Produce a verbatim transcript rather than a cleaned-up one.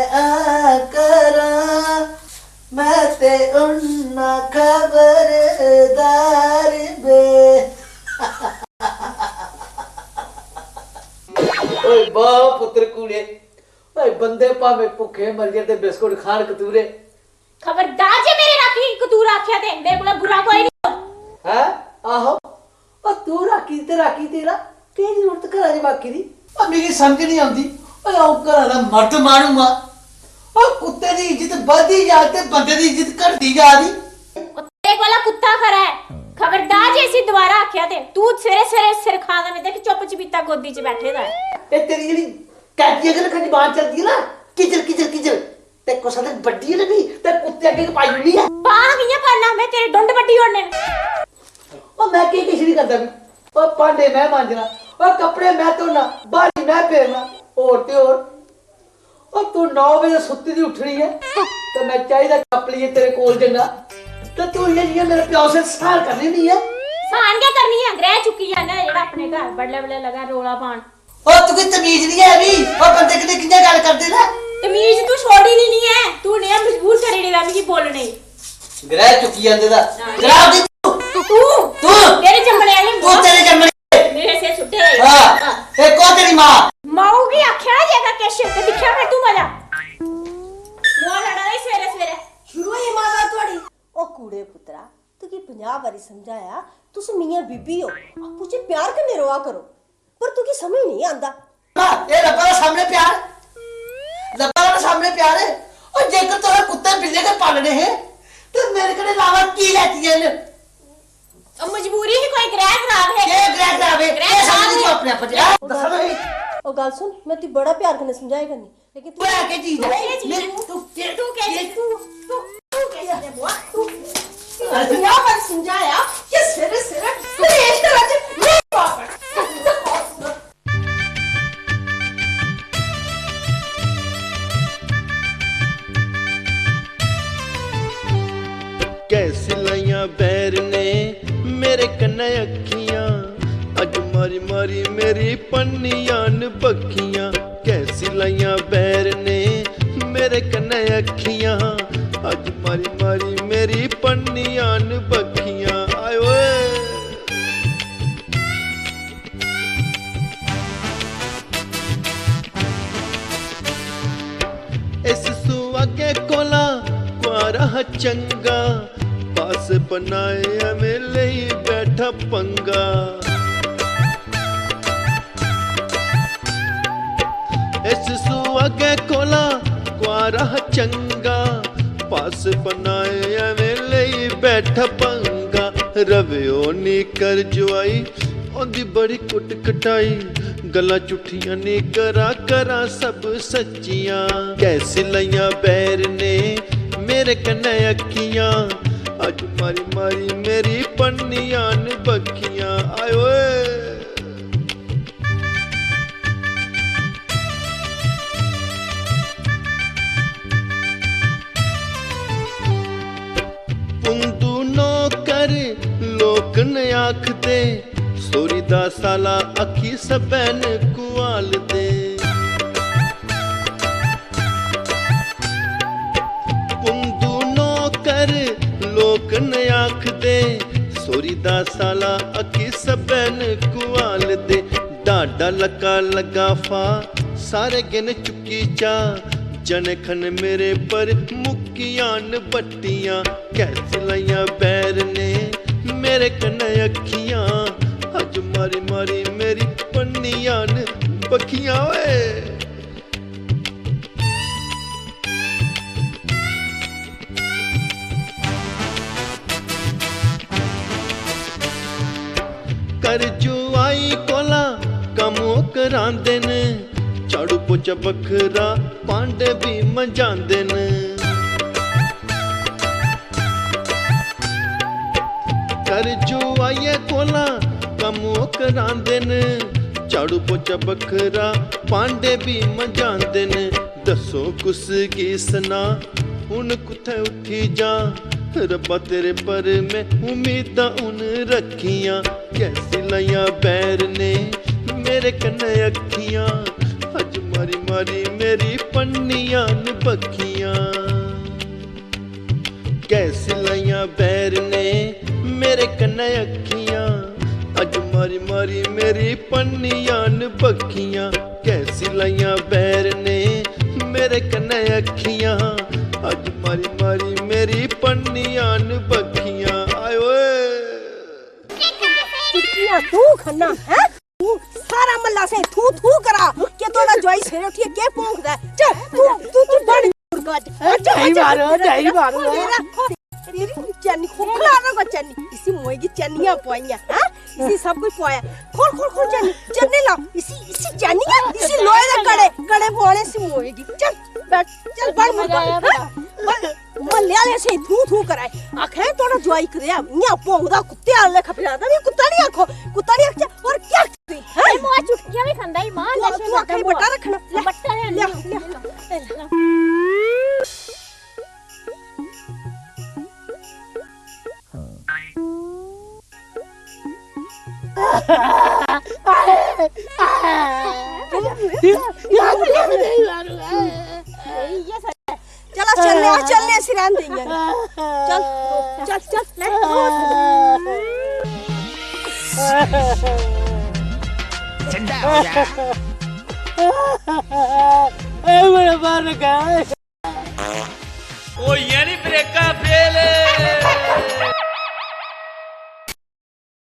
आ करां, मैं ते उन्ना खबरदार बे। ओए वाह पुत्र कूड़े, ओए बंदे भावें भुक्खे मरी जान ते बिस्कुट खान कतूरे। खबरदार जे मेरे राखी गी कतूर आखेआ ते मेरे कोला बुरा कोई नहीं। हैं? आहो, ओ तू राखी ते राखी तेरा, केह् जरूरत घरा च बाकी दी? ओ मिगी समझ नहीं आंदी, ओ अ'ऊं घरा दा मर्द माह्नू आं। ओ कुत्ते दी इज्जत बधदी जा ते बंदे दी इज्जत घटदी जा दी। ओ तेरे कोला कुत्ता खरा ऐ। खबरदार जे इसी दोबारा आखेआ ते तू सवेरे सवेरे सिर खा दा में ते चुप्प चपीता गोदी च बैठे दा ऐ। ए तेरी जेह्ड़ी कैंची अगर लक्खा जबान चलदी ऐ ना, किचल किचल किचल, ते कुसै दिन बड्डी होई ते कुत्ते अग्गें गै पाई ओड़नी ऐ। पां कि'यां पाना? में तेरे डुंड बड्डी ओड़ने न। ओ मैं केह् किश नहीं करदा भी। ओ भांडे मैं मांजना, ओ कपड़े मैं धोना, बाड़ी मैं फेरना, होर ते होर। ओ तू नौ बजे सुत्ती दी उट्ठनी ऐ ते मैं चाहिदा कपड़ियै तेरे कोल जन्ना ते तू इ'यां जि'यां मेरे प्यो से स्हान करनी नहीं ऐ। स्हान गै करनी ऐ, ग्रह चुक्की जाना जेह्ड़ा अपने घर बडलै बडलै लगा रौला पान। ओ तुगी तमीज नहीं है भी, ओ बंदे कन्नै कि'यां गल्ल करदे न? तमीज तू छोड़ी दी नहीं है, तू नेहा मजबूर करी ओड़े दा मिगी बोलने गी। ग्रह चुक्की जंदे दा। हां। ग्रह दी तू। तू। तू। तेरे जम्मने आह्ले तू, तेरे जम्मने। मेरे सिर सुट्टे। हां। हां। ए को तेरी मां? माऊ गी आखेआ जेकर किश ते दिक्खेआ फिर तू मजा। मुआ लड़ा दे सवेरे सवेरे। शुरू होई माता थुआड़ी। ओ कूड़े पुत्तरा, तुगी पंजाह् बारी समझाया, तुस मियां बीबी ओ, आपूं च प्यार कन्नै र'वा करो। पर तुगी समझ नहीं आंदा। एह् लब्भा दा सामनै प्यार, लब्भा दा सामनै प्यार। और जेकर तुसें कुत्ते बिल्ले गै पालने हे, ते मेरे कन्नै लावा की लैतियां न? ओ मजबूरी ही, कोई ग्रह खराब हे। केह् ग्रह खराब हे? ग्रह केह् समझदी तू अपने आप च? हैं? दस्सो तो स्हेई। ओ गल्ल सुन, मैं तुगी बड़ा प्यार कन्नै समझाए करनी। लेकिन तू तू है केह् चीज ऐ? केह् चीज? मैं तू केह् तू केह् चीज? तू तू तू केह् चीज ऐ बुआ? तू पंजाह् बार समझाया कि सिर सिर कलेश करा च नहीं पा। कैसी लाइयां बैर ने मेरे कन्नै अक्खियां, अज मारी मारी मेरी पन्नियां न बक्खियां। कैसी लाइयां बैर ने मेरे कन्नै अक्खियां, अज मारी मारी मेरी पन्नियां न बक्खियां। आए ओए। इस सुहागे कोला कुआरा हा चंगा, पास बनाए एवें लेई बैठा पंगा। इस सुहागे कोला कुआरा हा चंगा, पास बनाए एवें लेई बैठा पंगा। रवे ओ नी कर जुआई, ओंदी बड़ी कुट कटाई, गल्लां झूठियां नी करा, करां सब सच्चियां। कैसी लाइयां बैर ने मेरे कन्नै अक्खियां, अज मारी मारी मेरी पन्नियां न बक्खियां। आए ओए। पुंदू नौकर लोक न आखदे, सोरी दा साला अक्खी सब्बै न कुआलदे। पुंदू नौकर लोक न आखदे, सोरी दा साला अक्खी सब्बै न कुआलदे। डाडा लक्का लग्गा फा, सारे गिन चुक्की चा, जने खन मेरे पर मुक्कियां न बट्टियां। कैसी लाइयां बैर ने मेरे कन्नै अक्खियां, अज मारी मारी मेरी पन्नियां न बक्खियां। ओए। कर जुआई कोला कम्म ओह् करांदे न, झाड़ू पोचा बक्खरा, भांडे बी मंजांदे न। कर जुआइयै कोला कम्म ओह् करांदे न, झाड़ू पोचा बक्खरा, भांडे बी मंजांदे न। दस्सो कुस गी सनां, हुन कुत्थै उठी जां? रब्बा तेरे पर में उम्मीदां हुन रक्खियां। कैसी लाइयां बैर ने मेरे कन्नै अक्खियां, अज मारी मारी मेरी पन्नियां न बक्खियां, कैसी लाइयां बैर ने मेरे कन्नै अक्खियां। अज मारी मारी मेरी पन्नियां न बक्खियां, कैसी लाइयां बैर ने मेरे कन्नै अक्खियां। अज मारी मारी मेरी पन्नियां न बक्खियां। आए ओए। चुटकियां तू खन्ना है, तू सारा मल्ला से थू थू करा। के तोड़ा जोई सवेरे उठिए के भौंकदा है? चल तू तू तू बन मुर्गा। चल, चल, नहीं चल, मारो, चल, नहीं चल। मारो। तेरा तेरी चन्नी खोखला ना को चन्नी, इसी मोए की चन्नियां पाइयां हैं, इसी सब कुछ पाया। खोल खोल खोल चन्नी, चन्नी ला, इसी इसी चन्नियां, इसी लोहे दे कड़े कड़े पाने इसी मोए की। चल बैठ, चल बन मुर्गा। मल्ले आले से थू थू कराए। आखे तोड़ा जोई करे, इयां भौंकदा कुत्ते आले खपिला दा। मैं कुत्ता नहीं आखो, कुत्ता नहीं आखो। और क्या? हैं? मोआ चुटकियां भी खंदा ही मां। तू तू आखे बट्टा रखना। ले, बट्टा ले ले, आनी। ले। चला चलने, चलने, इसी रहन देंगे। चल, चल, चल, ले। ठंडा हो जा। ए मेरे बाहर का होइयां नी ब्रेकां फेल।